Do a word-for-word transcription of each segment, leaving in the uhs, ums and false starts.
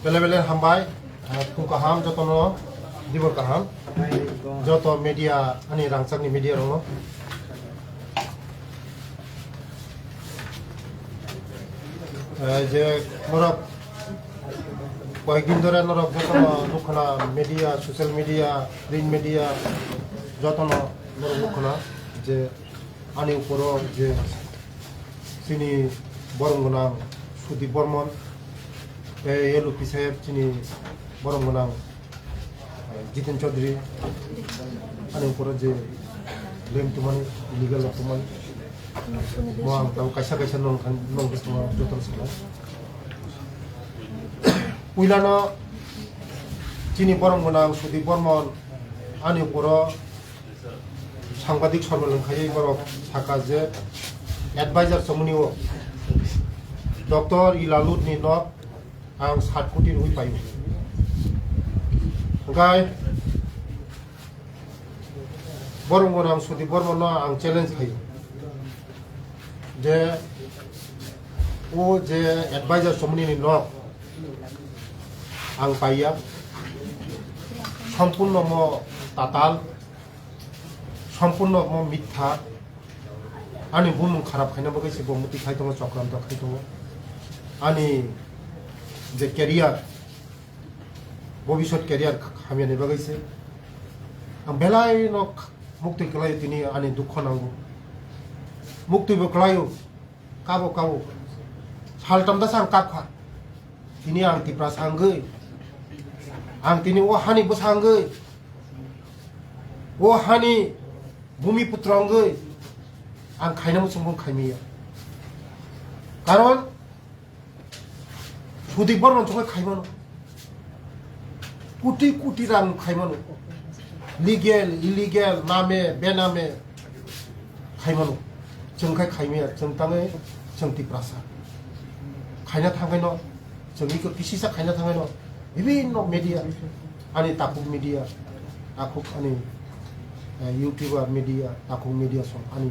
Bele bele hambai, ah, phung kaham jotono, dibor kaham. Joto media, ani rangchakni media rokno. Eh, je norok koyekdin dhore norok jotono nukhana media, social media, print media, jotono norok nukhana je ani uporo je chini borom gwnang Sudip Bormon, tei L O P saheb chini borom gwnang, eh, Jiten Chaudhary, ani uporo je lem tumani, illegal rok tumani, mo ang tamo kaisa kaisa nong khan, nong bwskango jotono sanai. Puilano chini borom gwnang Sudip Bormon ani uporo Sangbadik sormilon khaiwi borok saka je advisor chomoni o Doctor Ila Lutni nok ang sat koti rwi paio. Hwnkhe borok no ang Sudip Bormon no ang challenge khaio je o je advisor chomoni ni nok ang paiya, sompurno mo tatal. Sompurno mo mitha. Ani bumung kharap khaina bagwi se bo muti khai tongo, chokranto khai tongo. Ani je career, bobisot career hamyani bagwi se. Ang belai no muktwi kwlaio, tini ani dukho nango. Muktwi bo kwlaio. Kabo, kabo. Saltam da sang kap kha. Tini ang Tiprasa wngwi. Ang tini o hani bwsa wngwi. O hani bumi putra wngwi. Ang khaina muchung bung khaimiya. Karon Sudip Bormon chongwi khaimano. Kuti kuti rang khaimano. Legal, illegal, name, bename khaimano. Chwng khai khaimaya, chwng tangwi chwng Tiprasa. Khaina thangkhaino, chwng iko kisisa khaina thangkhaino, bibinno media, ani takhuk media, takhuk ani, eh, YouTuber media, takhuk media song ani.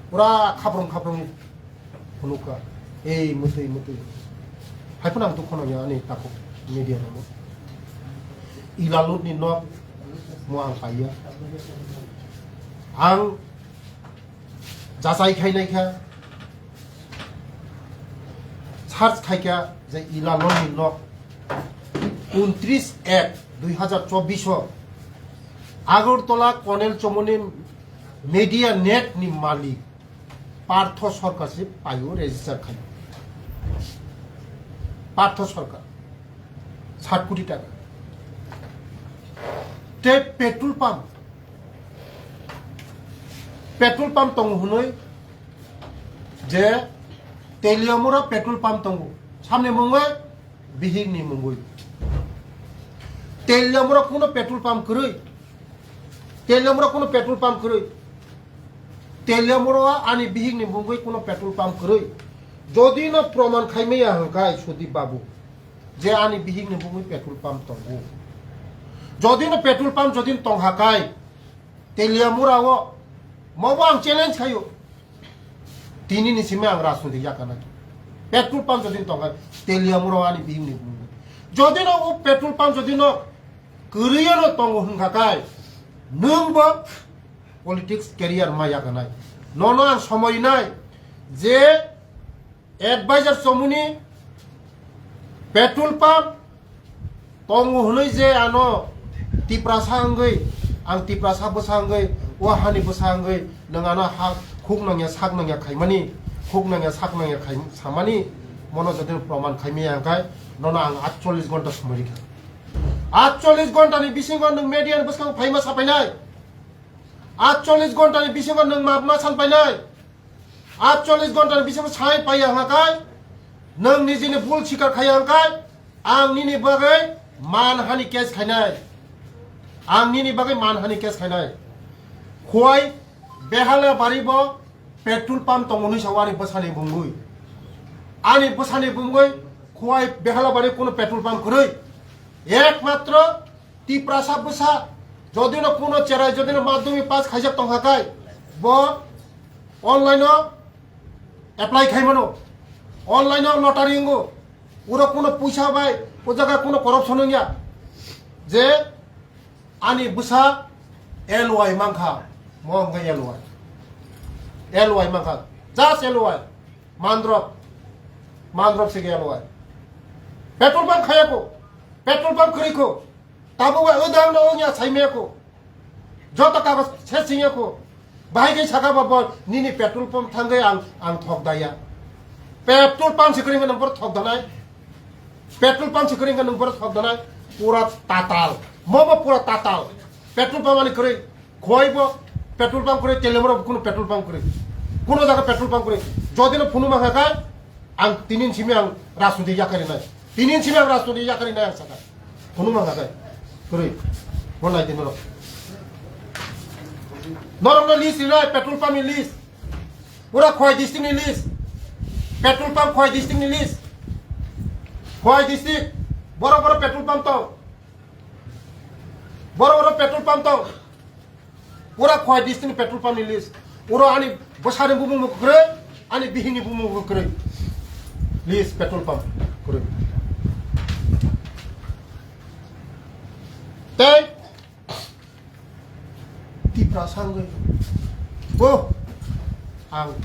Pura khaprong khaprong Phunukha, ei mwtwi mwtwi. Hai phano ang dukho nangya ani takhuk media rokno. Ila Lutni nok mo ang paiya. Ang jachai khai naikha, search khaikha je Ila Lutni nok untris ek dui hazar chobbish o Agartala Konel Chomoni Media Net ni malik. Partho Sarkar se paio register khai. Partho Sarkar. Sat koti taka. Te petrol pump. Petrol pump tongo hwnwi je Teliamura petrol pump tongo. Samni mungwi bihik ni mungwi. Teliamura kuno petrol pump kwrwi. Teliamura kuno petrol pump kwrwi. Teliamura ani bihik ni mungwi kuno petrol pump kwrwi. Jodi no proman khaimaya hwnkhe Sudip Babu je ani bihik ni mungwi petrol pump tongo. Jodi no petrol pump jodi no tongha kai Teliamura o mobo ang challenge khayo. Tini ni simi ang rajniti yakanai. Petrol pump jodi tongkha, Teliamura ani bihik ni bumung. Jodi no o petrol pump jodi no kwrwi no tongo hwnkha kai, nwng bo politics career ma yakanai. Nono ang somoi nai je advisor chomoni petrol pump tongo hwnwi je ano Tiprasa wngwi, ang Tiprasa bwsa wngwi, o hani bwsa wngwi, nwng ano ha khuk nangya sak nangya khaimani, khuk nangya sak nangya khai samani, mono jodi proman khaimaya hwnkhe nono ang atchollish ghonta somoi rikha. Atchollish ghonta ni bisingo nwng media ni bwskango phaima sapainai. Atchollish ghonta ni bisingo nwng ma, ma san painai. Atchollish ghonta ni bisingo sai paiya hwnkha kai, nwng nijini bul sikar khaiya hwnkha kai, ang nini bagwi manhani case khainai. Ang nini bagwi manhani case khainai. Khowai Behala bari bo petrol pump tongo hwnwi sao ani bwsani bumgwi. Ani bwsani bumgwi Khowai Behala bari kuno petrol pump kwrwi. Ekmatro Tiprasa bwsa, jodi no kuno cherai, jodi no madhyamik pass khaijak tongkha kai, bo online o apply khai mano, online o lottery wngo, Uro kuno puisa bai, o jaga kuno corruption wngya. Je ani bwsa L Y mankha, mo hwnkhe L Y. L Y mankha, just L Y. Mandrop, mandrop se L Y. Petrol pump khayako, petrol pump kwrwikho. Tabuk bai o dang no wngya saimayako. Joto kagoj se singya kho. Bahai khe saka ba bo nini petrol pump thangwi ang, ang thok daya. Petrol pump se kwrwi hwnwi boro thok danai. Petrol pump se kwrwi hwnwi boro thok danai. Pura tatal. Mo bo pura tatal. Petrol pump ani kwrwi. Khoi bo petrol pump kwrwi, tele boro kuno petrol pump kwrwi. Kuno jaga petrol pump kwrwi. Jodi no phunu ma kha kha, ang tinin simi ang rajniti yakari nai. Tinin simi ang rajniti yakari nai ang saka. Phunukma kha khe. Kwrwi. Bo nai di norok. Norokno list rinai, petrol pump ni list. Pura Khowai district ni list. Petrol pump Khowai district ni list. Khowai district. Boro boro petrol pump tong. Boro boro petrol pump tong. Pura Khowai district ni petrol pump ni list. Uro ani bwsani bumung bo kwrwi, ani bihini bumung bo kwrwi. List petrol pump kwrwi. Tei Tiprasa wngwi bo ang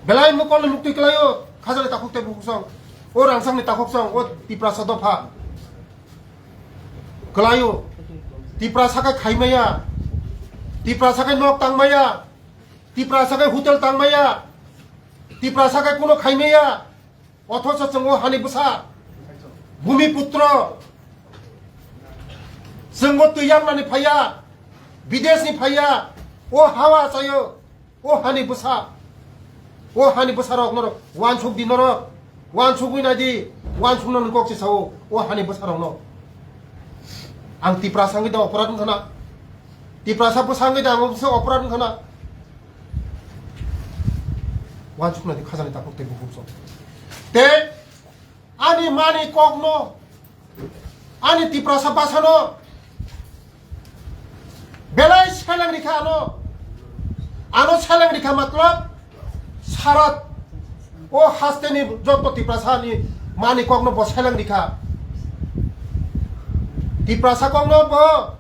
belai mokol ni muktwi kwlaio, khajani takhuk tei bukhuk song, o rangchak ni takhuk song, o Tiprasa dopha. Kwlaio. Tiprasa khe khaimaya. Tiprasa khe nok tangmaya. Tiprasa khe hotel tangmaya. Tiprasa khe kuno khaimaya. Othocho chwng o hani bwsa. Bhumiputro. Chwng o twi yamnani phaiya. Bidesh ni phaiya. O hawa chayo. O hani bwsa, o hani bwsarok norok uansuk di norok, uansugwi nai di, uansuknani kok se sao, o hani bwsarokno. Ang Tiprasa wngwi da oporad wngkha na? Tiprasa bwsa wngwi da ang bwsa oporad wngkha na? Uansuk nai di khajani takhuk tei bukhuk song. Tei Ani mani kokno, ani Tiprasa bwsano belai seleng rikha ano. Ano seleng rikha matlab sara o hasteni joto Tiprasa ni mani kokno bo seleng rikha. Tiprasa kokno bo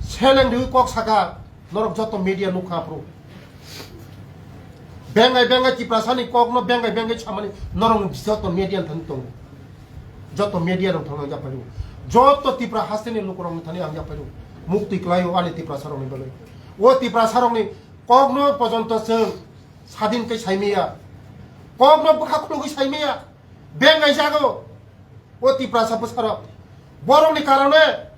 Seleng riwi kok saka, norok joto media nukha phuru. Bengai bengai Tiprasani kokno bengai bengai samani norok joto media thani tongo. Joto media rok thangna yaphaio. Joto Tipra hasteni lukurok thani ang yaphaio. Muktwi kwlaio ani Tiprasarokni bagwi. O Tiprasarokni kokno pojonto chwng sadin khe saimaya. Kokno bwkha khulugwi saimaya. Bengai jago. O Tiprasa bwsarok. Borokni karone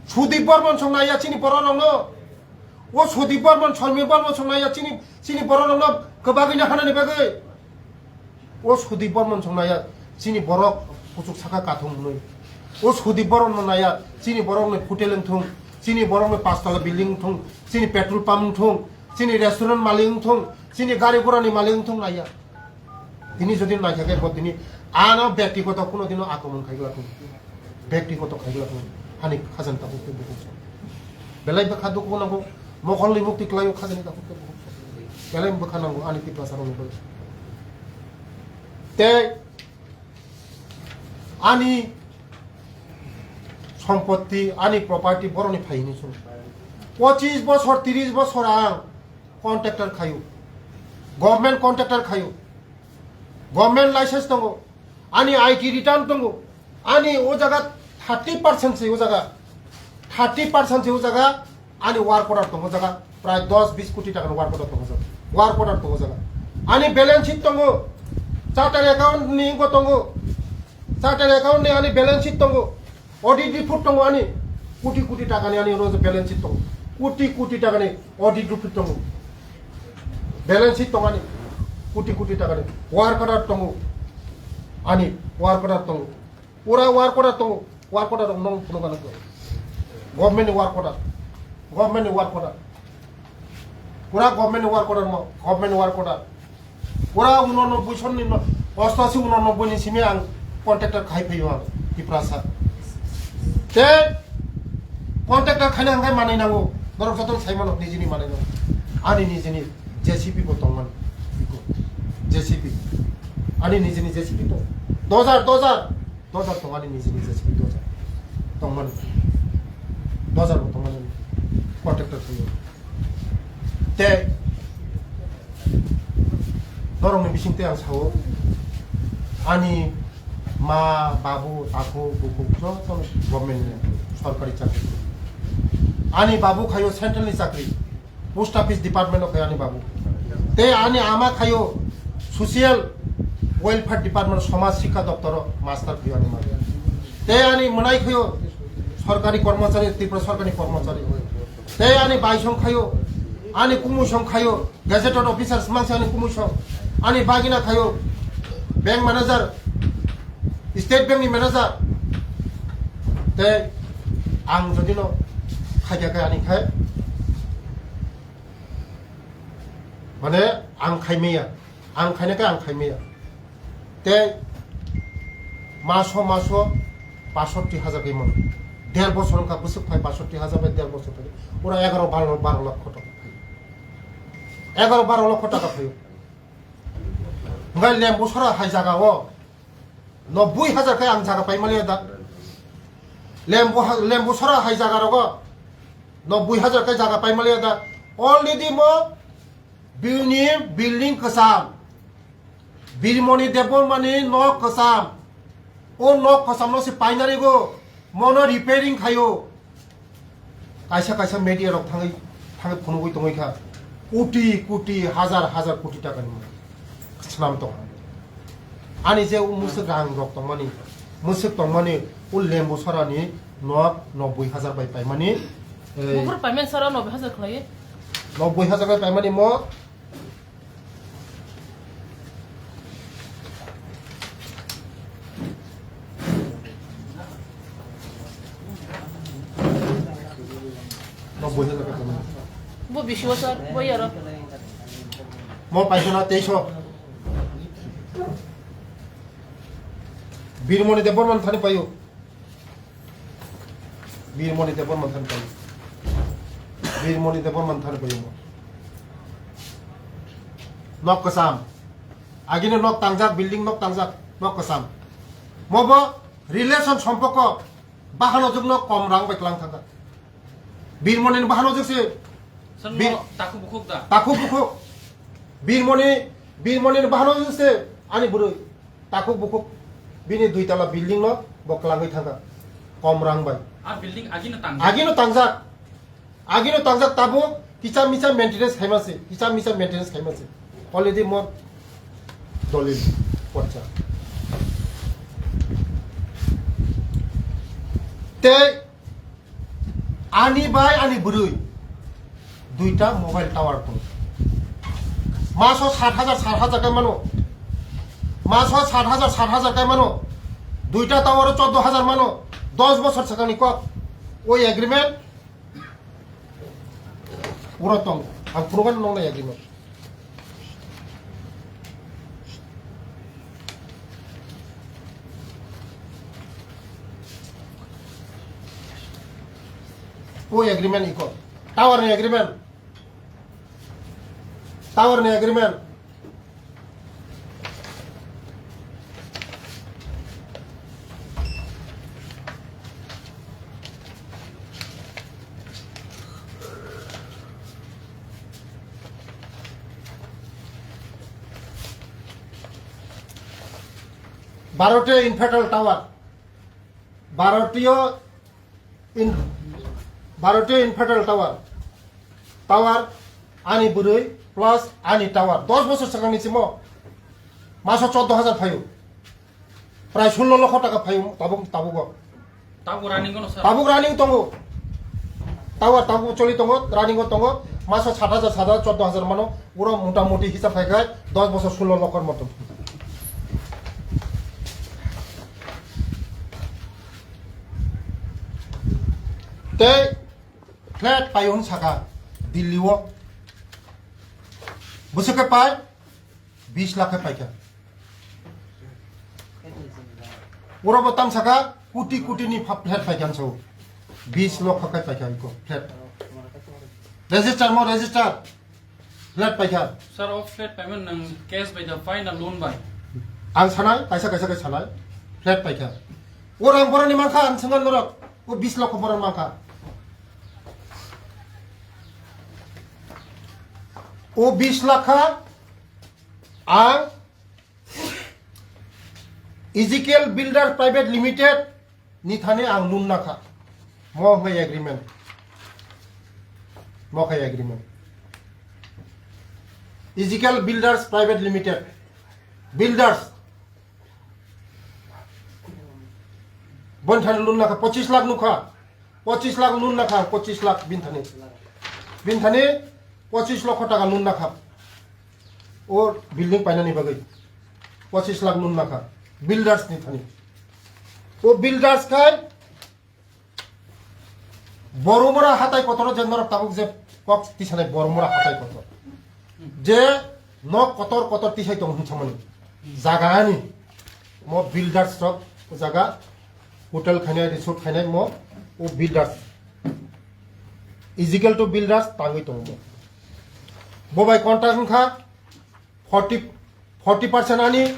Sudip Bormon song naiya chini borok rokno. O Sudip Bormon, Solmir Bormon song naiya chini, chini borok rokno kwbagwino hanani bagwi. O Sudip Bormon song naiya chini borok kuchuk saka kathung hwnwi. O Sudip Bormon naiya chini borokni hotel wngthung, chini borokni pastala building wngthung, chini petrol pump wngthung, chini restaurant malik wngthung, chini gari gurani malik wngthung naiya. Tini jodi naikha khe bo tini ano byaktigoto kuno dino akromon khai glak, byaktigoto khai glak, hani khajani takhuk tei bukhuk song. Belai bwkha dukhu nango, mokolni mukti kwlaio khajani takhuk tei bukhuk song. Belai bwkha nango ani Tiprasa rokni bagwi. Tei ani sompotti, ani property borokni phaini song. Pochis bosor, tris bosor ang contractor khaio, government contractor khaio, government license tongo, ani I T return tongo, ani o jaga thirty percent se o jaga, thirty percent se o jaga ani work order tongo, o jaga prai dos bis koti taka work order tongo, o jaga work order tongo, o jaga ani balance sheet tongo, chartered account ni bo tongo, chartered account ni ani balance sheet tongo. Audit report tongo ani, koti koti takani ani oro balance sheet tongo, koti koti takani audit report tongo, balance sheet tongo ani, koti koti takani work order tongo, ani work order tongo, pura work order tongo, work order rok nong phunukgano, government ni work order, government ni work order. Pura government ni work order mo, government ni work order. Pura uno nobboi son ni no, ostashi uno nobboi ni simi ang contractor khai phaio ang Tiprasa. Te contractor khaina hangkai manai nango. Norok joto sai mano nijini manai nango. Ani nijini J C B bo tongmani. J C B. Ani nijini J C B tong. Dojar, dojar, dojar tong ani nijini J C B dojar. Tongmani. Dojar bo tongmani. Contractor tong. Te norokni bisingtwi ang sao, ani ma, babu, takhuk, bukhuk jotono government ni sorkari chakri. Ani babu khayo central ni chakri, post office department o khayo ani babu. Te ani ama khayo social welfare department, somaj sikha doptor o master khayo ani ma. Te ani mwnai khayo sorkari kormochari, Tripura sorkari kormochari. Te ani baisong khayo, ani kumusong khayo, gazetted officers mangsa ani kumusong, ani bagina khayo, bank manager, state bank ni manager. Te ang jodi no khaikha khe ani khai, mane ang khai maya, ang khaina khe ang khai maya. Te maso maso pasotti hajar khe mano. Der bosor wngkha bwswk phai pasotti hajar bai der bosor phai. Ora egaro baro, baro lakh taka. Egaro baro lakh taka phaio. Ngai lembu sora hai jaga o. Nobboi hajar khe ang jaga paimaliya da. Lembu ha-, lembu sora hai jaga rogo. Nobboi hajar khe jaga paimaliya da. Already mo bini building kwcham. Birmoni Debbarmani nok kwcham. O nok kwchamno se painarigo, mono repairing khaio. Kaisa kaisa media rok thangwi, thangwi phunugwi tongwi kha. Koti koti, hajar hajar koti takani mano. Swnam tong. Ani je o mwswk rang rok tongmani, mwswk tongmani, o lembu sorani nok nobboi hajar bai paimani. Eh, buphuru payment sara nobboi hajar khlai. Nobboi hajar bai paimani mo Nobboi hajar taka. Bo bisi bosor, bo yaro. Mo paisa na teiso. Birmoni Debbarman thani paio. Birmoni Debbarman thani paio. Birmoni Debbarman thani paio mo. Nok kwcham. Agini nok tangjak, building nok tangjak, nok kwcham. Mo bo relation sompoko bahano jukno kom rang bai klang thangkha. Birmoni bahano jukse. Sir, Bir- mo takhuk bukhuk da? Takhuk bukhuk. Birmoni, Birmoni bahano jukse ani bwrwi. Takhuk bukhuk bini dui tala building no bo klangwi thangkha. Kom rang bai. A building agino tangjak? Agino tangjak. Agino tangjak tabuk kisa misa maintenance khaima se, kisa misa maintenance khaima se. Already mo dolil porcha. Tei ani bai ani bwrwi duita mobile tower tong. Maso sat hajar, sat hajar kai mano. Maso sat hajar, sat hajar kai mano. Duita tower o chordo hajar mano. Dos bosor sakani kok. Oi agreement. Uro tong, ang phunukgano noknai agreement. O agreement iko. Tower ni agreement. Tower ni agreement. Bharatya Infratel Tower, Bharatya In-, Bharatya Infratel Tower, tower ani bwrwi plus ani tower, dos bosor swkangni simo maso chordo hajar phaio. Prai sullo lokho taka phaio tabuk, tabugo. Tabuk running ono, sir? Tabuk running tongo. Tower tabuk choli tongo, running o tongo. Maso sat hajar, sat hajar, chordo hajar mano. Uro mota moti hisab khai khai dos bosor sullo lokhor moto. Tei flat pai hwn saka Delhi o. Bwswk khe pai? Bis lakh khe paikha. Oro bo tang saka koti koti ni pha-, flat paikha ang sao. Bis lokho khe paikha iko flat. Register mo register. Flat paikha. Sir, o flat payment nang cash bai da pai na loan bai? Ang sanai, kaisa kaisa khe sanai, flat paikha. O rang boroni mankha, ang swngan norok, o bis lokho boroni mankha. O bis lakha, ang Ezekiel Builder Private Limited ni thani ang loan nakha. Mo hwnkhai agreement. Mo khai agreement. Ezekiel Builders Private Limited. Builders. Bon thani loan nakha, pochis lakh nukha. Pochis lakh loan nakha, pochis lakh bin thani. Bin thani pochis lokho taka loan nakha. O building painani bagwi pochis lakh loan nakha. Builders ni thani. O builders khai Boromora hatai kotor je norok tabuk je kok tisanai Boromora hatai kotor. Je nok kotor kotor tisai tong hinsamani. Jaga ani mo builders rok o jaga hotel khainai, resort khainai mo o builders. Ezekiel to builders tangwi tongo mo. Bo bai contract wngkha forty, forty percent ani,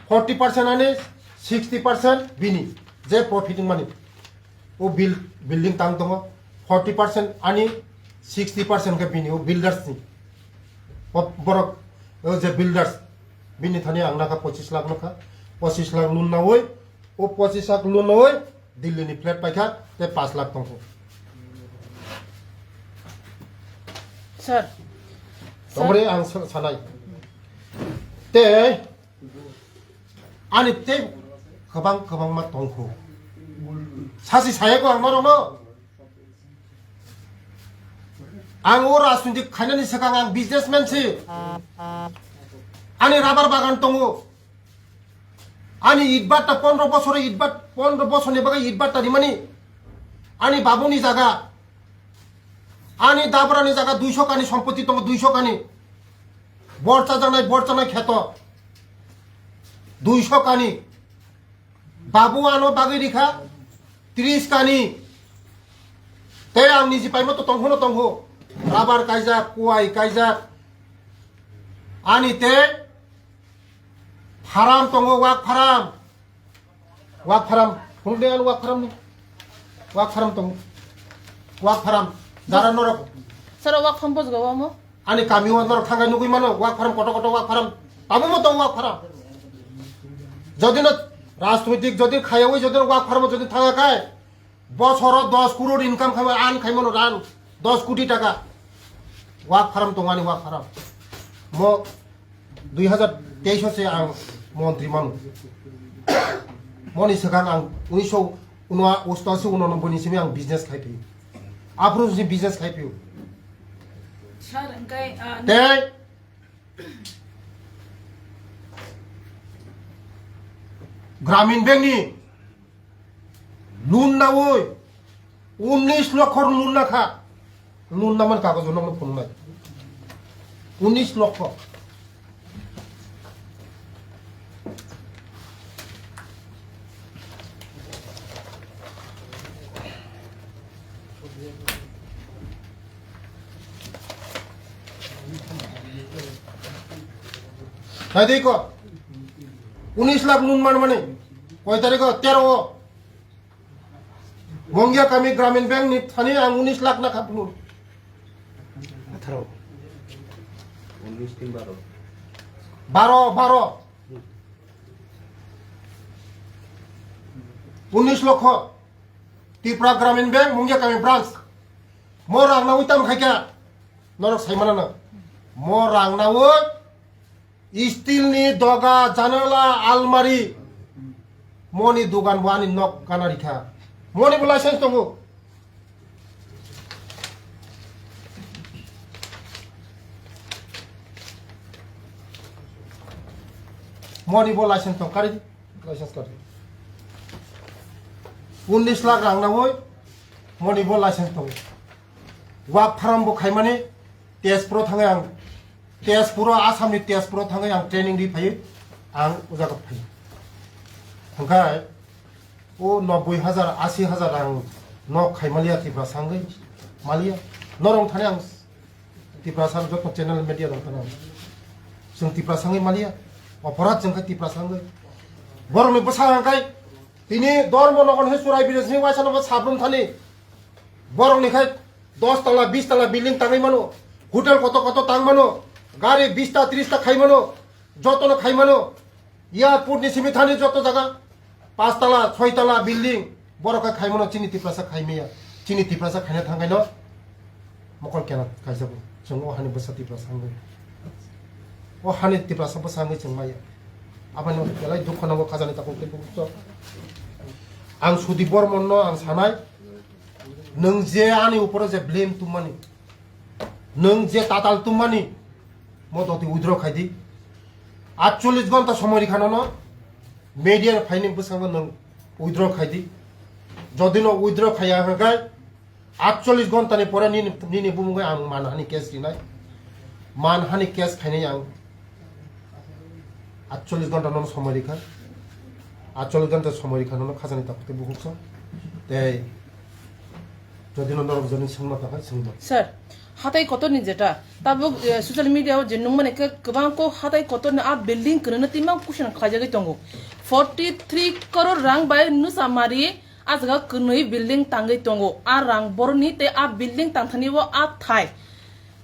forty percent ani, sixty percent bini, je profit wngmani. O build, building tang tongo, forty percent ani, sixty percent khe bini, o builders ni. O borok, o je builders, bini thani ang nakha pochis lakh nakha, pochis lakh loan nawi, o pochis lakh loan nawi, Delhi ni flat paikha, te pash lakh tongkho. Sir. Tongre ang sa-, sanai. Te ani te kwbang kwbangma tongkho. Sasi saya ko ang norokno. Ang o rajniti khainani swkang ang businessman si. Ani rubber bagan tongo. Ani itbatta pondro bosoro itbat, pondro bosorni bagwi itbatta rimani. Ani babuni jaga. Ani dabrani jaga duiso kani sompoti tongo, duiso kani. Borcha janai, borcha nai kheto. Duiso kani. Babu ano bagwi rikha tris kani. Te ang niji paimo to tongkhono tongkho. Rubber kaijak, kuai kaijak. Ani te Farm tongo, wak farm. Wak farm. Phunukdi ano wak farm ni. Wak farm tongo. Wak farm. Dara norok. Sir, wak farm bojgo wamo? Ani kami o norok thangai nugui mano, wak farm koto koto wak farm. Tamo mo tongo wak farm. Jodi no rajnoitik, jodi khayawi, jodi no wak farm, jodi thanga kai. Bosoro dos crore income khaima, an khaimano ran dos koti taka. Wak farm tongani wak farm. Mo dui hazar teis o se ang montri mano. Moni swkang ang unisho unwa, ostashi unonoboi ni simi ang business khai phi. Aphuru si business khai phi. Sir, engkai, ah, Tei Gramin Bank ni Loan nawi, unis lokho loan nakha. Loan naman kagojo nokno phunuknai. Unis lokho. Naidi ko. Unis lakh loan man mani. Koi tarikh o? Tero o. Mongia kami Gramin Bank ni thani ang unis lakh na khaplu. Atharo. Unis tin baro. Baro, baro. Unis lokho. Tripura Gramin Bank, Mongia kami branch. Mo rang na uitam khaikha. Norok saimana na. Mo rang na ui. Steel ni doga, janala, almari. Moni dogan bo ani nok kana rikha. Moni bo license tongo. Moni bo license tong, kari, license kari. Unis lakh rang nawi, moni bo license tongo. Wak farm bo khaimani, Tezpuro thangwi ang, Tezpuro, Assamni Tezpuro thangwi ang training ri phaiwi ang o jaga phai. Hwnkhe o nobboi hajar, ashi hajar rang nok khai maliya Tiprasa wngwi maliya. Norok thani ang Tiprasa joto channel media rok thani ang. Chwng Tiprasa wngwi maliya. Oporat jeng khe Tiprasa wngwi. Borokni bwsa hangkai tini dormo nogon he churai bini sini waisa no sabrum thani. Borokni khai dos tala, bis tala building tangwi mano. Hotel koto koto tang mano. Gari bis ta, tris ta khai mano. Joto no khai mano. Airport ni simi thani joto jaga pas tala, soi tala building. Borok khe khai mano, chini Tiprasa khai maya. Chini Tiprasa khaina thangkai no. Mokol kena kaisa bo. Chwng o hani bwsa Tiprasa wngwi. O hani Tiprasa bwsa wngwi chwng maya. Aboni belai dukho nango khajani takhuk tei bukhuk. Ang Sudip Bormon no ang sanai. Nwng je ani uporo je blame tumani. Nwng je tatal tumani. Mo doti withdraw khai di. Atchollish gonta somoi rikha nono. Media ni phaini bwskango nwng withdraw khai di. Jodi no withdraw khaiya hwnkhe, atchollish gonta ni pore nini, nini bumungwi ang manhani case rinai. Manhani case khainai ang. Atchollish gonta nono somoi rikha. Atchollish gonta somoi rikha nono khajani takhuk tei bukhuk song. Tei jodi no norok jodi swngma tangkha swngma. Sir, hatai kotor ni jeta. Tabuk, eh, social media o je nungmani khe kwbang ko hatai kotor ni a building kwrwino tima kuching khlaijagwi tongo. Forty three crore rang bai nusa mari a jaga kwnwi building tangwi tongo. A rang boroni tei a building tangthani o a thai.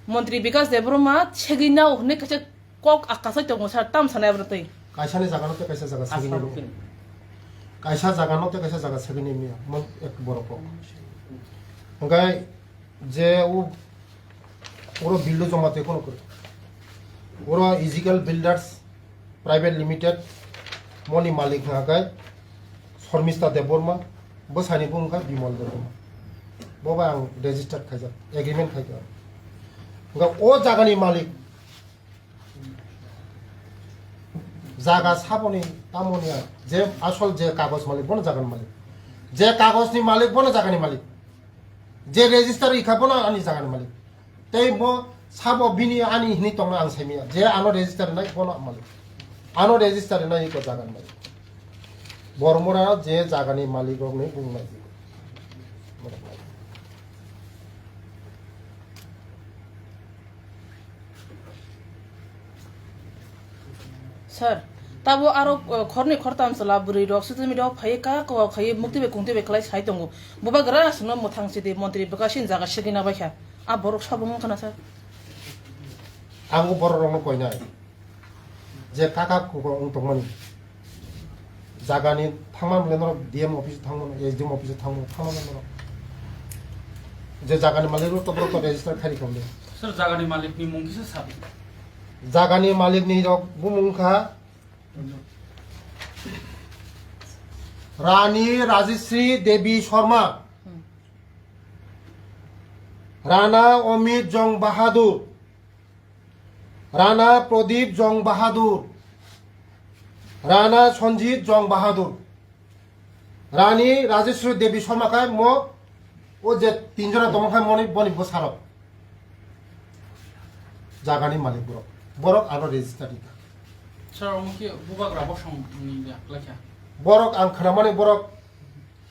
Montri Bikas Debbarma segwi nao hwnwi kaisa kok a kasai tongo sir, tam sanai abro tei. Kaisa ni jaga no tei kaisa jaga segwi nai. Kaisa jaga no tei kaisa jaga segwi nai miya. Mon ek borok kok. Hwnkhe je u Oro build joma tei kono kwrwi. Oro Ezekiel Builders Private Limited moni malik hwnka khe Shormista Debbarma, bwsani bumung kha Bimal Debbarma. Bo bai ang registered khaijak, agreement khaijak. Hwnka o jagani malik jaga saboni tamoni je asol je kagoj malik bono jagani malik. Je kagojni malik bono jagani malik. Je register ikha bono ani jagani malik. Tei bo sabo bini ani hinwi tongna ang saimanya. Je ano register rinai bono malik. Ano register rinai iko jagani malik. Bormura je jagani malik rokni bumung nai. Sir, tabo aro, uh, khorni khortam chwla bwrwi rok social media o phaiwi kaka kok phaiwi mukti bai kungti bai khlai sai tongo. Bubagra aswkno mwthang sidi montri bwkasini jaga segwina baikha. A borok sabo wngkha na sir? Ang o borok rokno koinai. Je kaka kok wng tongmani. Jagani thangma bwle norok D M office thangmano, S D M office thangmano, thangmano norok. Je jagani malik rok to borok to register khai rikha bwle. Sir, jagani malik ni mung kisa sir? Jagani malik ni rok bumung kha Rani Rajeshri Devi Sharma, Rana Amit Jong Bahadur, Rana Pradip Jong Bahadur, Rana Sanjit Jong Bahadur, Rani Rajeshwari Devi Sharma khai mo o je tinjora tongma khai moni boni bwsarok jagani malik borok, borok ano register ni kha. Sir, omo khe bubagra bosong ni ya, lekha. Borok ang khwnamani borok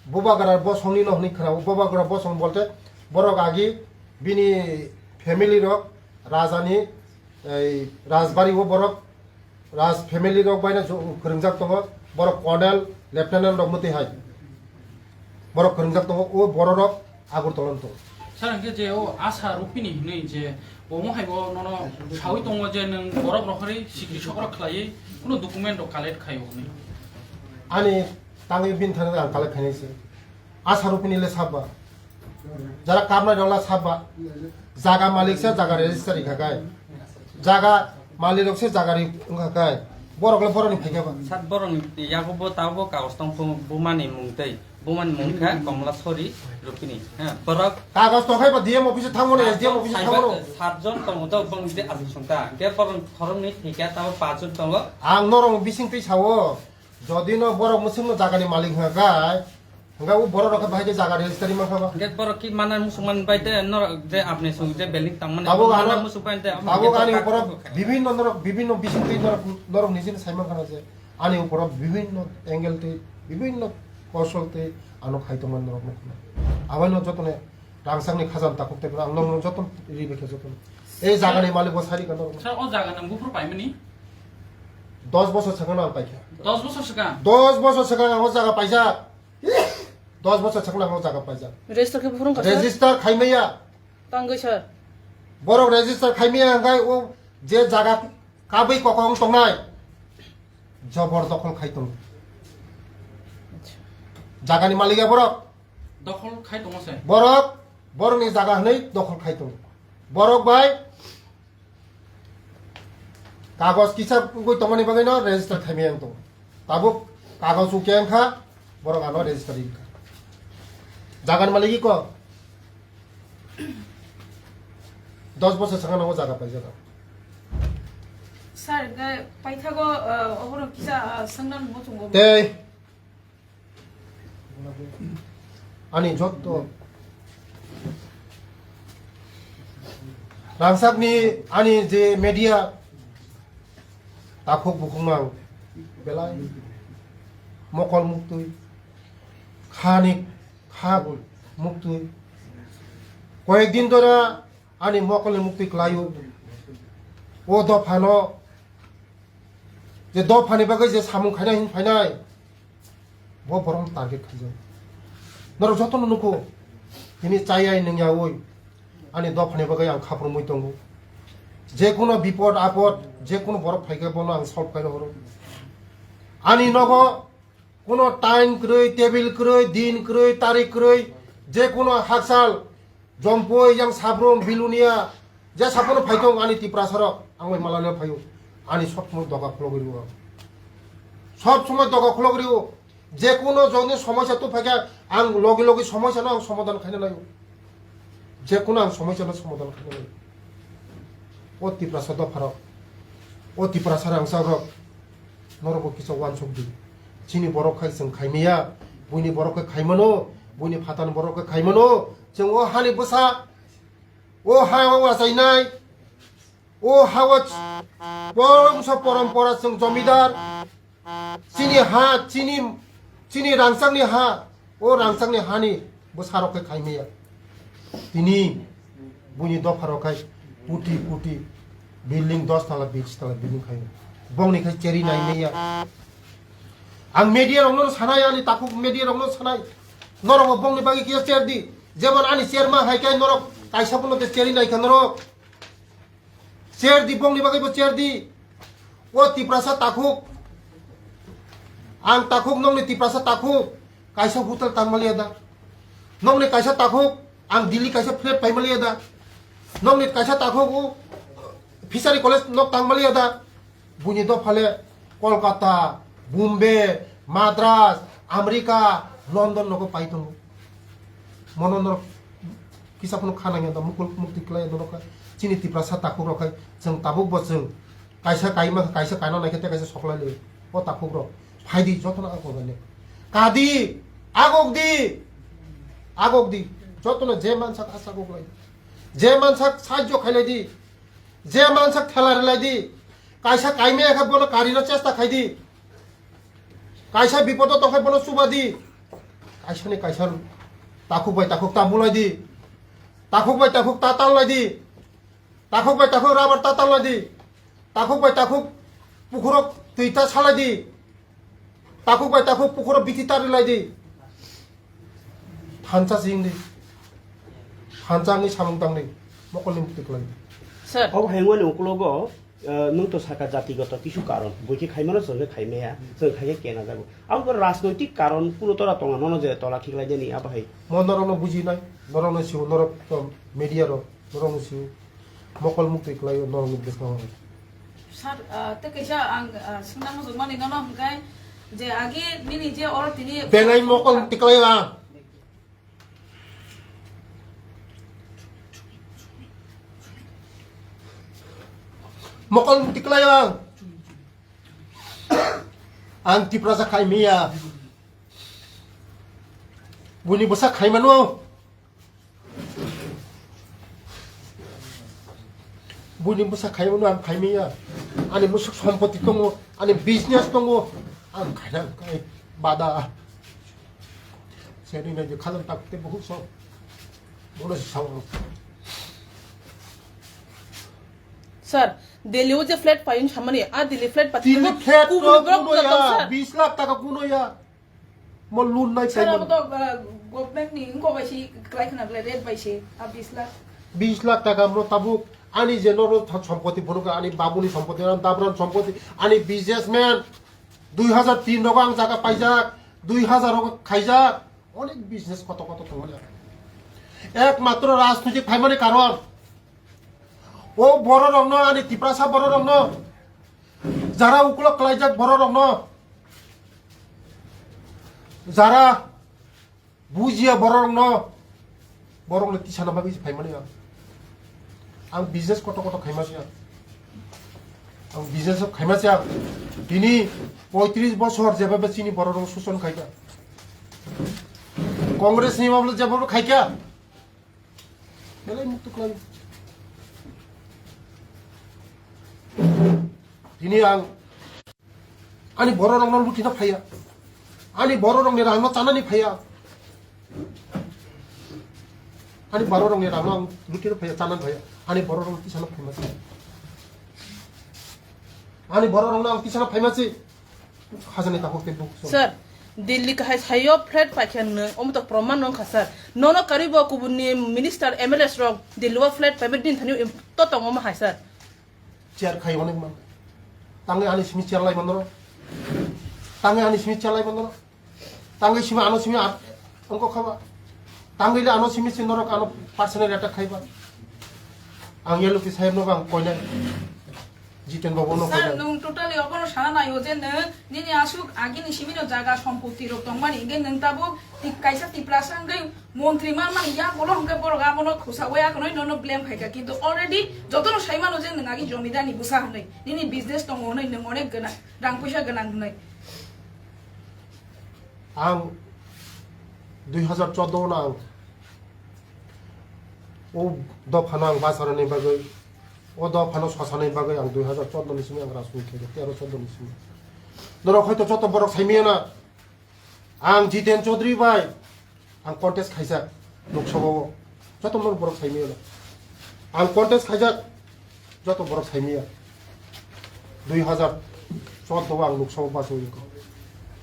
Bubagra bosongni no hwnwi khwnao. Bubagra bosong bolte borok agi bini family rok rajani ei rajbari o borok raj family rok baino ju-, kwrwngjak tongo. Borok colonel, lieutenant rok mwtwi hai borok kwrwngjak tongo. O borok rok Agartala no tongo. Sir, hwnkhe je o Asha Rupini hwnwi je omo hai bo nono saui tongo je nwng borok rohorwi sikri sokrok khlaiwi kuno document rok collect khaio hwnwi. Ani tangwi bini thani ang collect khainai se. Asha Rupini le sabba. Jara kapnai rok la sabba. Jaga malik se jaga register rikha kai. Jaga malik rok se jaga ri wngkha kai. Borok le borok ni phaikha ba. Sat borok ni yago bo tabo kagos tong bu-, buma ni mung tei. Buma ni mung kha Komla Sori Rupini. Ha, borok kagos tong khai ba D M office thangmano, S D M office thangmano. Sat jon tongo to bong de asuk sung ta. Ge borok khorok ni thika tabo pach jon tongo. Ang norok bising twi sao. Jodi no borok mwswkno jagani malik wngkha khe, hwnkhe o borok rok khe bahai khe jaga registry mankha ba? Hwnkhe borok ki mana muchung man bai de norok je apni sung je building tang mani tabuk mana ano, muchung bai de tabuk ani borok borok bibhinno norok, bibhinno bising twi norok, norok nijini sai mankha na je ani borok bibhinno angle twi, bibhinno kosol twi ano khai tongmani norok nukha. Abono jotoni Rangchakni khajam takhuk tei ang nokno joto ri bai khe joto. Ei jagani malik bo sari kano. Sir, o jaga nang buphuru paimani? Dos bosor swkang ang paikha. Dos bosor swkang? Dos bosor swkang ang o jaga paijak. Dos bosor swkang ang o jaga paijak. Register khe phurung kha, sir? Register khaimaya. Tangwi, sir. Borok register khaimaya hwnkhe o je jaga kabui kokong tongnai. Jobor dokhol khai tongo. Jagani malik ya borok. Dokhol khai tongo se. Borok, borokni jaga hwnwi dokhol khai tongo. Borok bai kagoj kisa wngwi tongmani bagwi no register khaimaya wng tongo. Tabuk kagoj wngkhe wngkha, borok ano register wngkha. Jagani malik iko. Dos bosor swkang no jaga paijak. Sir, hwnkhe paithago, ah, oborok kisa, ah, swngna muchungo. Tei ani jotto rangchakni ani je media takhuk bukhukno ang belai mokol muktwi khani kha muktwi koyek din dora ani mokolni muktwi kwlaio. O dophano je dophani bagwi je samung khainai hwn phainai, bo borokno target khaijak. Norok jotono nukho, tini chayai nungyaui ani dophani bagwi ang khaprumui tongo. Je kono bipod apod, je kono borok phaikhe bono ang solve khaina horo. Ani nogo kono time kwrwi, table kwrwi, din kwrwi, tarik kwrwi, je kono hakchal, Jompui, yang Sabrum, Bilunia, je sapono phaitong ani Tiprasa rok, ang bai malani phaio, ani sob somoi doga khulogwi rio. Sob somoi doga khulogwi rio. Je kono joni somosya tu phaikha, ang logi logi somosya no ang somadan khaina naio. Je kono ang somosya no somadan khaina naio. O Tiprasa dopha rok, o Tiprasa rangchak rok, norok bo kisa wansuk di. Chini borok khai chwng khaimaya, buini borok khai khaimano, buini phatani borok khai khaimano. Chwng o hani bwsa, o ha o achainai, o ha o ch-, bongso porompora chwng jomidar, chini ha, chini, chini rangchakni ha, o rangchakni hani bwsarok khe khaimaya. Tini buini dopharok khai kuti kuti building dos tala, bis tala building khaio. Bongni khai cheri naimaya. Ang media rokno sanai, ani takhuk media rokno sanai. Norok bo bongni bagwi kisa cher di. Jemon ani cher ma hai khe norok kaisa bono de cheri nai kha norok. Cher di, bongni bagwi bo cher di. O Tiprasa takhuk. Ang takhuk, nongni Tiprasa takhuk. Kaisa hotel tang maliya da. Nongni kaisa takhuk, ang Delhi kaisa flat pai maliya da. Nongni kaisa takhuk, o Fishery College nok tang maliya da. Buini dophale Kolkata, Bombay, Madras, America, London nogo pai tongo. Mono norok kisa phano kha nangya da, mukul mukti kwlai norok kha. Chini Tiprasa takhuk rok khai, chwng tabuk bo chwng kaisa kaima, kaisa kaina naikhe tei kaisa soklai le. O takhuk rok phai di, jotono agok le. Kadi, agok di, agok di. Jotono je mansak asagok lai. Je mansak sajjo khailai di. Je mansak thela rilai di. Kaisa kaimaya khe bono karina chesta khai di. Kaisa bipodo tongkhai bono chuba di. Kaisa ni kaisa takhuk bai takhuk ta bulai di. Takhuk bai takhuk ta tanlai di. Takhuk bai takhuk rubber ta tanlai di. Takhuk bai takhuk pukhurok twi ta salai di. Takhuk bai takhuk pukhuro bithi ta rilai di. Thansa sing di. Thansa wngwi samung tang di. Mokolni mukti kwlai di. Sir. Obo hai wngmani ukulogo, eh, nwng to saka jatigoto kisu karon. Bui khe khaimano chwng khe khaimaya. Chwng khai khe kena jago. Abo rajnoitik karon kuno tora tonga nono je tola khiklai deni abo hai. Mo norokno bujinai. Norokno sio, norok to media rok. Norokno sio. Mokol mukti kwlaio norokni bwskango. Sir, ah, tei kaisa ang, ah, swngna muchungmani nono hwnkhe je agi nini je oro tini Bengai mokol mukti kwlaio ang. Mokol mukti kwlaio ang. Ang Tiprasa khaimaya. Buini bwsa khaimano. Buini bwsa khaimano ang khaimaya. Ani musuk sompoti tongo, ani business tongo. Ang khaina kai bada. Seri na je khalan tak te buhuk so. Bono si sao. Sir, Delhi o je flat paiyung samani, a Delhi flat pati Delhi flat kubuni to borok kuno buja tong, ya, sir. Bis lakh taka kuno ya. Mo loan nai Sir, sai abo mo. To, uh, government ni wngkok bai si, klai khna belai rate bai si, a bis lakh. Bis lakh taka mo tabuk ani je noro tha-, sompoti phunukha, ani babuni sompoti, ani dabran sompoti, ani businessman dui hajar tin rogo ang jaga paijak, dui hajar rogo khaijak, onek business koto koto tongmani. Ekmatro rajnitik phaimani karon, o bororokno, ani Tiprasa bororokno, jara ukulok klaijak bororokno, jara bujiya bororokno, borokno tisana bagwi se phaimani ang. Ang business koto koto khaima se ang. Ang business khaima se ang. Tini poitris bosor jeba be chini bororok suson khaika. Congress ni mablo jeba khaika. Belai muktu khlai. Tini ang ani bororokno lutina phaiya. Ani bororokni rangno chanani phaiya. Ani bororokni rangno ang lutina phaiya, chanani phaiya. Ani bororokno tisana phaimasi. Ani bororokno ang tisana phaimasi. Hajani tabuk tei buk. Sir, Delhi kahai sayo flat paikha nwng, omo to proman wngkha, sir. Nono karibo kubunni minister, M L As rok Delhi o flat paiba din thani to tongo omo hai, sir. Chair khai onek man. Tangwi ani simi chair lai manro. Tangwi ani simi chair lai manro. Tangwi simi ano simi ar-, ongko khaba. Tangwi le ano simi si norok ano personal attack khaiba. Ang yelo ki sahib no bang koinai. Jiten Babu no Sir, koinai. Nwng totally obono sana naio je nwng nini aswk agini simino jaga sompoti rok tongmani, hingke nwng tabuk ti-, kaisa Tiprasa wngwi montri manmani yagulo hingke borok abono khosa waya khwnwi nono blame khaika, kintu already jotono sai mano je nwng agi jomidar ni bwsa hwnwi, nini business tongo hwnwi, nwng onek gwnang, rang puisa gwnang hwnwi. Ang dui hajar chordo no ang o dophano ang bacharani bagwi, o dophano sosani bagwi ang dui hajar chordo ni simi ang rajniti khaikha, tero chordo ni simi. Norok hoito joto borok saimiyana, ang Jiten Chaudhary bai ang contest khaijak Lok Sabha o, joto norok borok saimiyana. Ang contest khaijak, joto borok saimiya. Dui hajar chordo o ang Lok Sabha bachwi kho.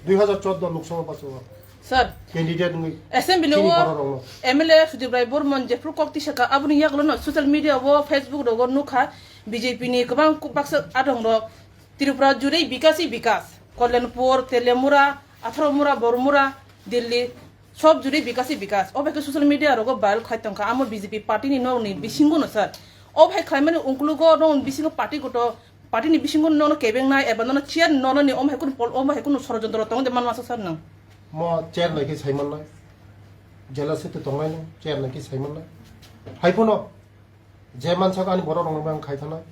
Dui hajar chordo Lok Sabha bachwi. Sir, candidate wngwi assembly chini o borok rokno. M L A Sudip Rai Burman jephru kok tisaka aboni yagulo no social media o, Facebook rogo nukha, B J P ni kwbang baksa adong rok Tripura jurei bikasi bikas, Kalyanpur, Teliamura, Atharomura, Boromura, Delhi, sob jurei bikasi bikas. O bai khe social media rogo viral khai tongkha, amo B J P party ni nok ni bisingo no sir. O bai khlaimani ungkulugo no bisingo party goto, party ni bisingo no no kebengnai eba no no chair no no ni o bai kunu pol, o bai kunu sorojontro tong de manma sir nang. Mo chair nai khe sai mannai. Jela se to tongnai no, chair nai khe sai mannai. Hai phono. Je mansak ani borok rokni bagwi khai thanai,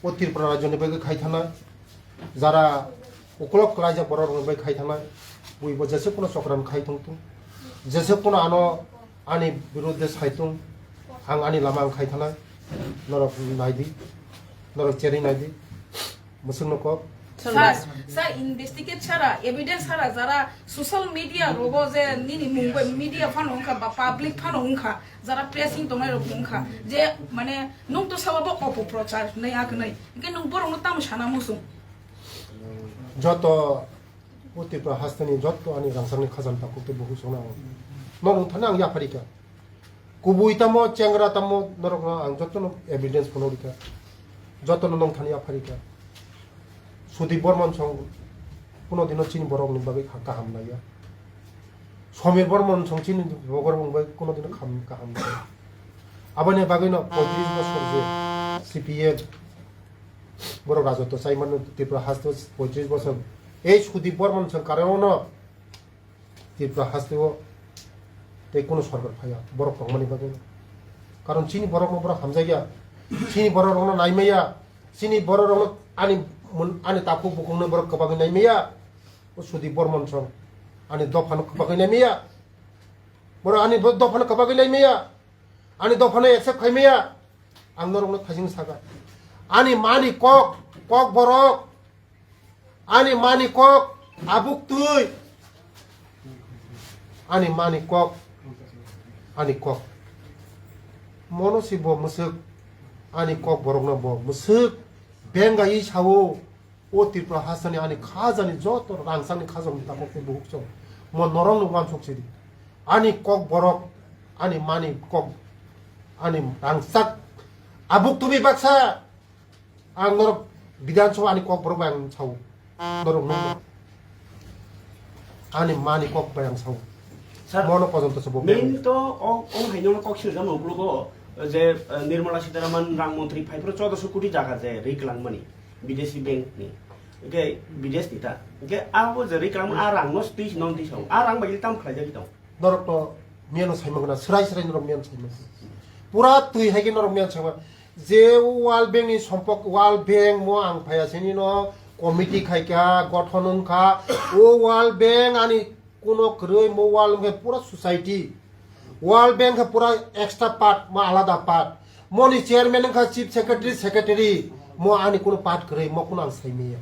o Tripura rajyoni bagwi khai thanai, jara ukolok klaijak borok rokni bagwi khai thanai, buibo jese kuno chokran khai tongthung, jese kuno ano ani birudde sai tong, ang ani lama ang khai thanai, norok naidi, norok cherwi naidi. Mwswkno kok. Sir, sir, investigate sara, evidence sara, jara social media rogo je nini mung bai media phano wngkha ba public phano wngkha, jara pressing tongnai rok wngkha, je mane nung to sabo bo opoprochar hinwi akwnai. Hingke nung borok no tamo sana muchung? Joto o Tripura hasteni joto ani rangchakni khajam takhuk tei bukhuk songno ang. Norok thani ang yapharikha. Kubui tamo, chengra tamo, norokno ang jotono evidence phano rikha. Jotono nongthani yapharikha. Sudip Bormon song kuno dino chini borokni bagwi kha-, kaham naiya. Somir Bormon song chini borok wngbai kuno dino kham-, kaham naiya. Aboni bagwino poitris bosor je C P M borok rajotwo chaimano Tripura haste poitris bosor. Ei Sudip Bormon song karono Tripura haste o tei kunu sorkar phaiya borok tongmani bagwi. Karon chini borok no borok hamjakya, chini borok rokno naimaya, chini borok rokno ani mun-, ani takhuk bukhukno borok kwbangwi naimaya. O Sudip Bormon song ani dophano kwbangwi naimaya. Borok ani bo-, dophano kwbangwi naimaya. Ani dophano accept khaimaya. Ang norokno thajing saka. Ani mani kok, kok borok. Ani mani kok abuk twi. Ani mani kok. Ani kok. Mono si bo mwswk. Ani kok borokno bo mwswk bengaiwi sao, o Tripura hasteni ani khajani joto rangchakni khajokni takhuk tei bukhuk chwng. Mo norokno uansuk sidi. Ani kok borok, ani mani kok, ani rangchak abuk tumi baksa. Ang norok Bidhan Sabha ani kok borok bai ang sao. Norok nung ani mani kok bai ang sao. Sir, mono pojonto se bo main to o, o hai no kok sir jamo blogo je, eh, Nirmala Sitharaman rang montri phai pro chaudoso koti jaga je ri klang mani bidesi bank ni. Oke, bides ni ta. Oke, abo je ri klang a rang no twi non twi sao. A rang bai tam khlai jagi tong. Norok to miyano saimang na, srai srai norok miyano saimang. Pura twi hai khe norok miyano saimang. Je World Bank ni sompok, World Bank mo ang phaya sini no committee khai kha, gothon wng kha. O World Bank ani kuno kwrwi, mo World Bank pura society. World Bank khe pura extra part, mo alada part. Moni chairman wng kha chief secretary, secretary. Mo ani kuno part kwrwi, mo kuno ang saimaya.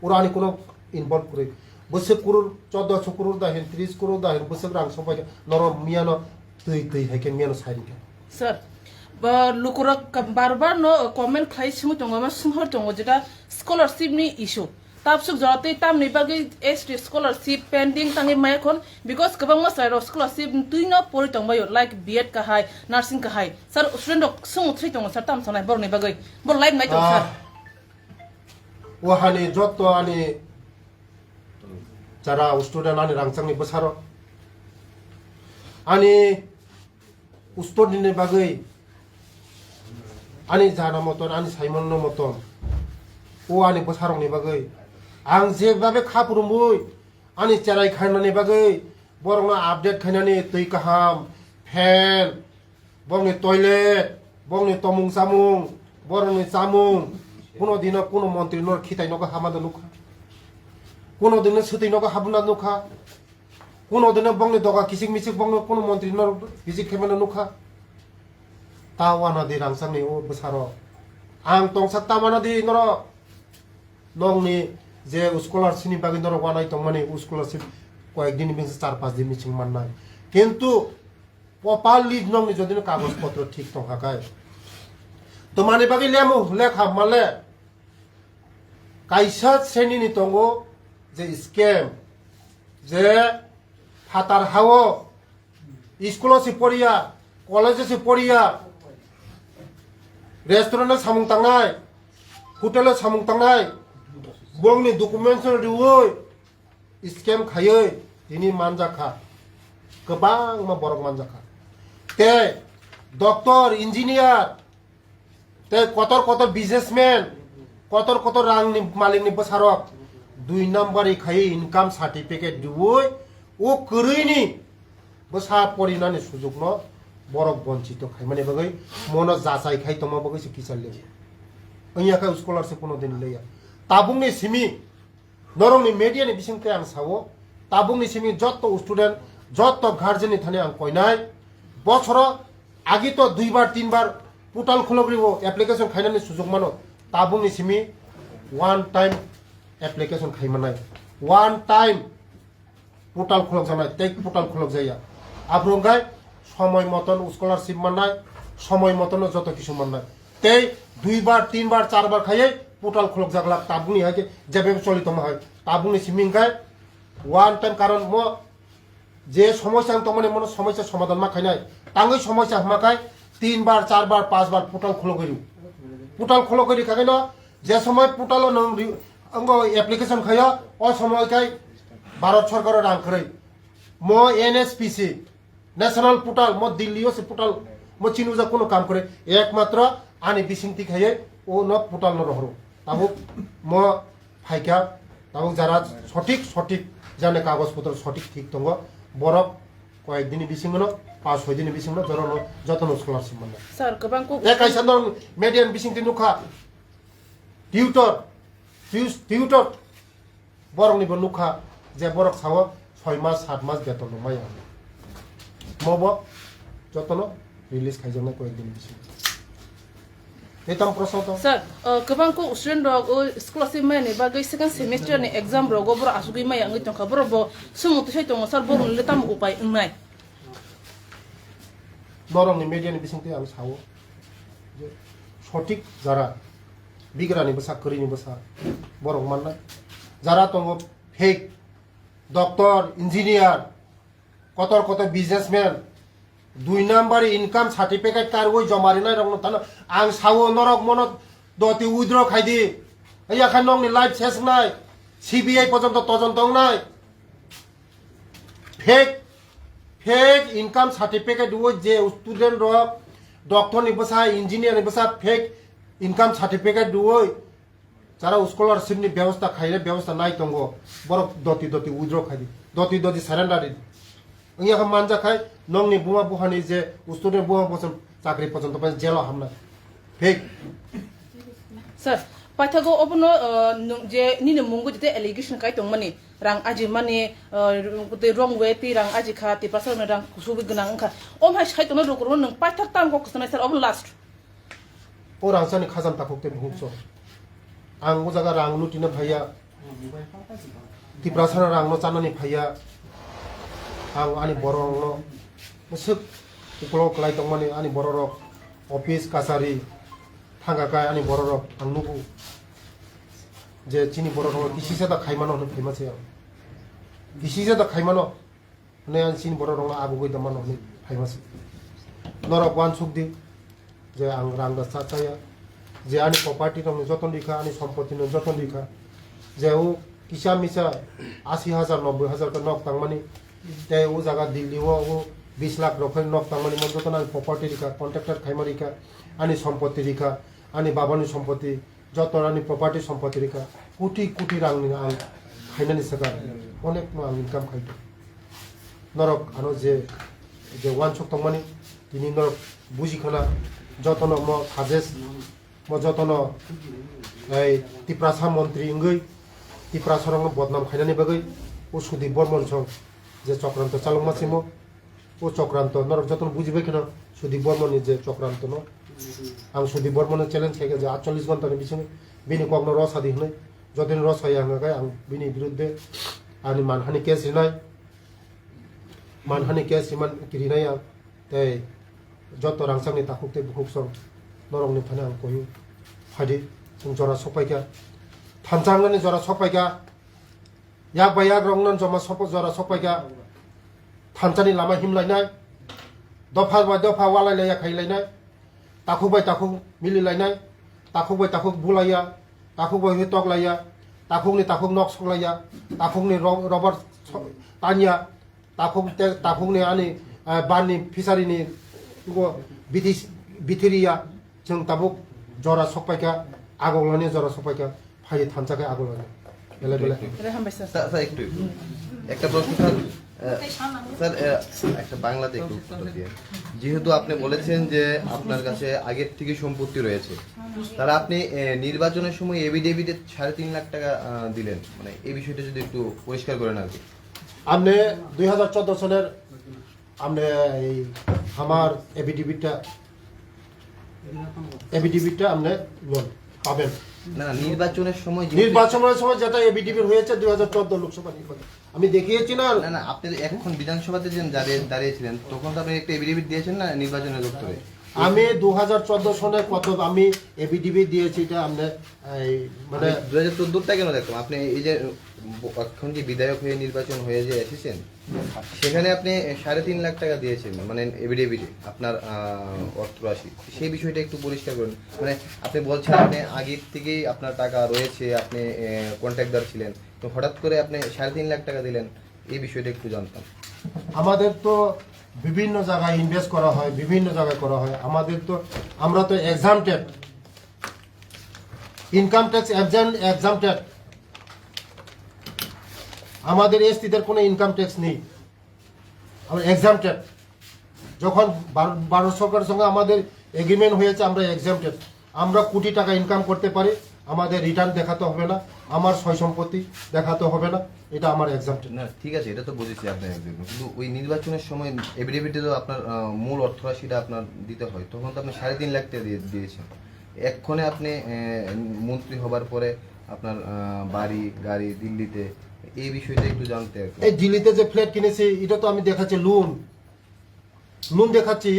Oro ani kuno involve kwrwi. Bwswk kurur, chaudoso kurur da hin, tris kurur da hin, bwswk rang sopai norok miyano twi twi hai khe miyano sai rikha. Sir, ba lukurok ka-, bar bar no comment khlai simi tongo, ma swnghor tongo jeta scholarship ni issue. Tabsuk jora tei tamni bagwi S T scholarship pending tangwi maya khon, because kwbangma chwrairok scholarship twi no pori tongbaio, like B Ed kahai, nursing kahai. Sir, student rok swngo thwi tongo, sir, tam sanai borokni bagwi. Bor live nai tongo, sir. Ah. O hani joto ani jara student ani rangchakni bwsarok, ani student ni bagwi, ani jana moton, ani saimon no moton, o ani bwsarokni bagwi ang je babe kha phurumui ani cherai khainani bagwi borokno update khainani twi kaham, fan, bongni toilet, bongni tomung chamung, borokni chamung, kuno dino kuno montri no khitai nogo hama da nukha. Kuno dino swtwi nogo habuna nukha. Kuno dino bongni doga kisik misik bongno kuno montri no visit khaimano nukha. Ta wana di rangchakni o bwsarok. Ang tongsak ta wana di norok. Nokni je scholarship ni bagwi norok wanai tongmani, o scholarship koyek din ni bisi char pas din ni sing mannai. Kintu properly nokni jodi no kagoj potro thik tongkha khe, to mani bagwi lemo lekha male kaisa sreni ni tongo je scam, je phatar hao school o se poriya, college o se poriya, restaurant o samung tangnai, hotel o samung tangnai, bongni documents no riwi scam khaiwi tini manjakha, kwbangma borok manjakha. Tei doctor, engineer, tei kotor kotor businessman, kotor kotor rangni malikni bwsarok dui number ri khaiwi income certificate riwi o kwrwini bwsa porinani sujukno borok bonchito khaimani bagwi mono jachai khai tongma bagwi se kichar liya. Wngya khe scholarship kuno din liya. Tabukni simi norokni media ni bisingtwi ang sao, tabukni simi jotto student, jotto guardian ni thani ang koinai, bosoro agi to duibar tinbar portal khulok ribo, application khainani sujok mano, tabukni simi one time application khaimanai, one time portal khulok janai, tei portal khulok jaya. Aphuru wngkhe somoi moton scholarship mannai, somoi moton joto kisu mannai. Tei duibar, tinbar, charbar khaiwi portal khulok jaglak tabukni hai khe jebe choli tongma hai. Tabukni simi wngkhe one time, karon mo je somosya wng tongmani mono somosya somadhan ma khainai. Tangwi somosya hwnma khai tinbar, charbar, pasbar portal khulogwi rw. Portal khulogwi rwkha khe no je somoi portal o nwng ri-, wngbo application khaio, o somoi khai Bharat Sarkar o rang kwrwi. Mo N S P C, National Portal, mo Delhi o se portal, mo chini uja kuno kam kwrwi. Ekmatro ani bisingtwi khaiwi o no portal no rohoro. Tabuk mo phaikha, tabuk jara sothik, sothik jani kagoj potro sothik thik tongo. Borok koyek dini bisingo no, pas soi dini bisingo no, joro no, joto no scholarship manna. Sir, kwbang kuk E kaisa no media ni bisingtwi nukha. Tutor, tus-, tutor, borokni bo nukha je borok sao soi mas, sat mas beton rw maya. Mobo jotono release khaijaknai koyek din bisingo. Tei tamo proshno to? Sir, uh, kwbang kuk student rok o scholarship maya ni bagwi second semester ni exam rogo borok asugwi maya wngwi tongkha, borok bo sumung twisai tongo, sir, borok ni le tamo upai wngnai? Norokni media ni bisingtwi ang sao je Sothik jara bigrani bwsa, kwrwini bwsa borok mannai. Jara tongo fake doctor, engineer, kotor kotor businessman, dui number income certificate karwi joma rinai rokno thano ang sao norok mono doti withdraw khaidi. Yakha nokni life ses wngnai, C B I pojonto todonto wngnai. Fake, fake income certificate rwi je student rok, doctor ni bwsa, engineer ni bwsa fake income certificate rwi jara scholarship ni bebosta khaile bebosta nai tongo, borok doti doti withdraw khaidi, doti doti surrender di. Wngya kha manjak khai nokni buma buhani je student buma bosong chakri pojonto pai jelo hamnai. Fake. Sir, paithago obono uh, nung- je nini mungo jete allegation kai tongmani rang aji mani uh, tei wrong way tei rang aji kha tei pasal rang kusubi gwnang wngkha. Om hai sai tongna rukuru nung paithak tam kok khwsnai sir obo last. O rangchani khajam takhuk tei bukhuk so. Ang o jaga rang lutina phaiya. Tiprasano rangno chanani phaiya. Ang ani bororokno bwswk uklo kwlai tongmani ani bororok office kachari thangka kai ani bororok ang nugo. Je chini bororok kisisa da khaimano hwnwi phaima se ang. Kisisa da khaimano. Hwnwi ang chini borok rokno abugwi tongmano hwnwi phaima se. Norok uansuk di je ang rang da cha chaya, je ani property rokno joton rikha, ani sompoti no joton rikha, je o kisa misa asi hajar, nobboi hajar khe nok tangmani, tei o jaga Delhi o o bis lakh rok khe nok tangmani, mo jotono ani property rikha, contractor khaima rikha, ani sompoti rikha, ani babani sompoti, joto ani property sompoti rikha, koti koti rang ni ang khainani swkang, onek no ang income khaito. Norok ano je je uansuk tongmani tini norok buji khana, jotono mo suggest, mo jotono ei Tiprasa montri wngwi Tiprasa rokno bodnam khainani bagwi o Sudip Bormon song je chokranto chalokma simo. O chokranto norok jotono bujibai kheno Sudip Bormoni je chokranto no ang Sudip Bormano challenge khaikha je atchollish ghonta ni bisingo bini kokno rosadi hwnwi, jotoni rosaya hwnga khe ang bini biruddhe ani manhani case rinai, manhani case riman rinai ang tei joto rangchakni takhuk tei bukhuk song norokni thani ang koyu phaidi. Chwng jora sokpaikha, thansa wngnani jora sokpaikha. Yak bai yak rok non joma sopo jora sokpaikha, thansani lama himlainai, dopha bai dopha walai laiya khailainai, takhuk bai takhuk mililainai, takhuk bai takhuk bulaiya, takhuk bai hwi toklaiya, takhukni takhuk nok soklaiya, takhukni ro- rubber so- tanya, takhuk te- takhukni ani eh, banni fishery ni ngo bithi- bithiriya, chwng tabuk jora sokpaikha, agoglani jora sokpaikha, phaidi thansa khe agoglani. Bele bele. Re hambai sir. Sir sir একটু একটু। একটা প্রশ্ন স্যার আহ, স্যার আহ, একটা বাংলাতে একটু উত্তর দিয়ে। যেহেতু আপনি বলেছেন যে আপনার কাছে আগের থেকে সম্পত্তি রয়েছে, তারা আপনি আহ, নির্বাচনের সময় এফিডেভিটে সাড়ে তিন লাখ টাকা আহ, দিলেন, মানে এই বিষয়টা যদি একটু পরিষ্কার করেন আর কি। আপনি দুই হাজার চোদ্দ সনের আপনি এই আমার এফিডেভিটটা এফিডেভিটটা আপনি লোন পাবেন। না না, নির্বাচনের সময় যে- নির্বাচনের সময় যেটা এফিডেভিট হয়েছে দুই হাজার চোদ্দ লোকসভা নির্বাচন, আমি দেখিয়েছি না? না না, আপনি তো এখন বিধানসভাতে যে দাঁড়িয়ে দাঁড়িয়েছিলেন, তখন তো আপনি একটা এফিডেভিট দিয়েছেন না নির্বাচনের দপ্তরে? আমি দু হাজার চোদ্দ সনে কত আমি এফিডেভিট দিয়েছি, এটা আপনি এই মানে মানে দুই হাজার চোদ্দটা কেন দেখলাম? আপনি এই যে ব- এখন যে বিধায়ক হয়ে নির্বাচন হয়ে যে এসেছেন, সেখানে আপনি সাড়ে তিন লাখ টাকা দিয়েছেন, মানে এফিডেভিটে আপনার আহ, অর্থ রাশি, সেই বিষয়টা একটু পরিষ্কার করুন। মানে আপনি বলছেন আপনি আগের থেকেই আপনার টাকা রয়েছে, আপনি কন্ট্রাক্টদার ছিলেন, তো হঠাৎ করে আপনি সাড়ে তিন লাখ টাকা দিলেন, এই বিষয়টা একটু জানতাম। আমাদের তো বিভিন্ন জায়গায় ইনভেস্ট করা হয়, বিভিন্ন জায়গায় করা হয়। আমাদের তো, আমরা তো এক্সামটেড, ইনকাম ট্যাক্স এক্সামটেড। আমাদের এসটিদের কোনো ইনকাম ট্যাক্স নেই, আমরা এক্সামটেড। যখন ভার- ভারত সরকারের সঙ্গে আমাদের এগ্রিমেন্ট হয়েছে, আমরা এক্সামটেড। আমরা কোটি টাকা ইনকাম করতে পারি, আমাদের রিটার্ন দেখাতে হবে না, আমার সয় সম্পত্তি দেখাতে হবে না, এটা আমার এক্সামটেড। না, ঠিক আছে, এটা তো বুঝেছি আপনি একজন, কিন্তু ওই নির্বাচনের সময় এফিডেভিটে তো আপনার আহ, মূল অর্থরাশিটা আপনার দিতে হয়, তখন তো আপনি সাড়ে তিন লাখ টাকা দিয়ে দিয়েছেন। এক্ষণে আপনি আহ, মন্ত্রী হবার পরে আপনার আহ, বাড়ি গাড়ি দিল্লিতে, এই বিষয়টা একটু জানতে আর কি। এই দিল্লিতে যে ফ্ল্যাট কিনেছি, এটা তো আমি দেখাচ্ছি লোন, লোন দেখাচ্ছি,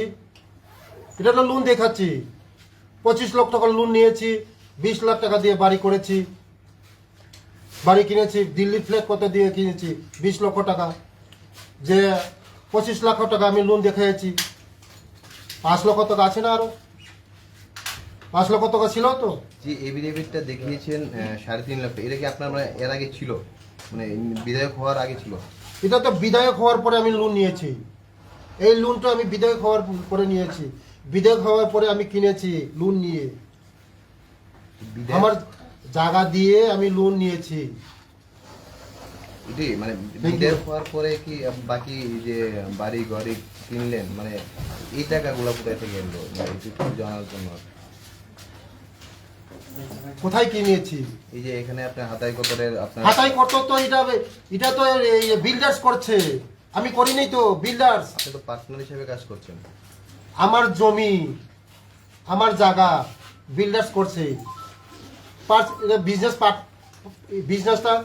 এটা তো লোন দেখাচ্ছি। পঁচিশ লক্ষ টাকা লোন নিয়েছি, বিশ লাখ টাকা দিয়ে বাড়ি করেছি, বাড়ি কিনেছি, দিল্লির ফ্ল্যাট কত দিয়ে কিনেছি? বিশ লক্ষ টাকা। যে পঁচিশ লাখ টাকা আমি লোন দেখিয়েছি, পাঁচ লক্ষ টাকা আছে না আরো? পাঁচ লক্ষ টাকা ছিল তো। যে এফিডেভিটটা দেখিয়েছেন আহ, সাড়ে তিন লক্ষ, এটা কি আপনার মানে এর আগে ছিল, মানে বিধায়ক হওয়ার আগে ছিল? এটা তো বিধায়ক হওয়ার পরে আমি লোন নিয়েছি। এই লোনটা আমি বিধায়ক হওয়ার পরে নিয়েছি। বিধায়ক হওয়ার পরে আমি কিনেছি লোন নিয়ে। বিধায়ক- আমার জায়গা দিয়ে আমি লোন নিয়েছি। এটাই মানে বিধায়ক হওয়ার পরে কি আপ- বাকি যে বাড়ি গাড়ি কিনলেন, মানে এই টাকাগুলো কোথায় থেকে এলো, মানে একটু জানার জন্য। কোথায় কিনেছি? এই যে এখানে আপনার হাতাই কতরের আপনার হাতাই কত তো এটা, এটা তো বিল্ডার্স করছে, আমি করিনি তো বিল্ডার্স। আপনি তো পার্টনার হিসেবে কাজ করছেন। আমার জমি, আমার জায়গা বিল্ডার্স করছে। পার্ট এটা বিজনেস পার্ট, বিজনেসটা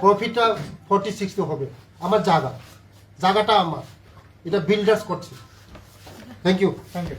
প্রফিটটা ফর্টি সিক্সটি হবে। আমার জায়গা, জায়গাটা আমার, এটা বিল্ডার্স করছে। Thank you. Thank you.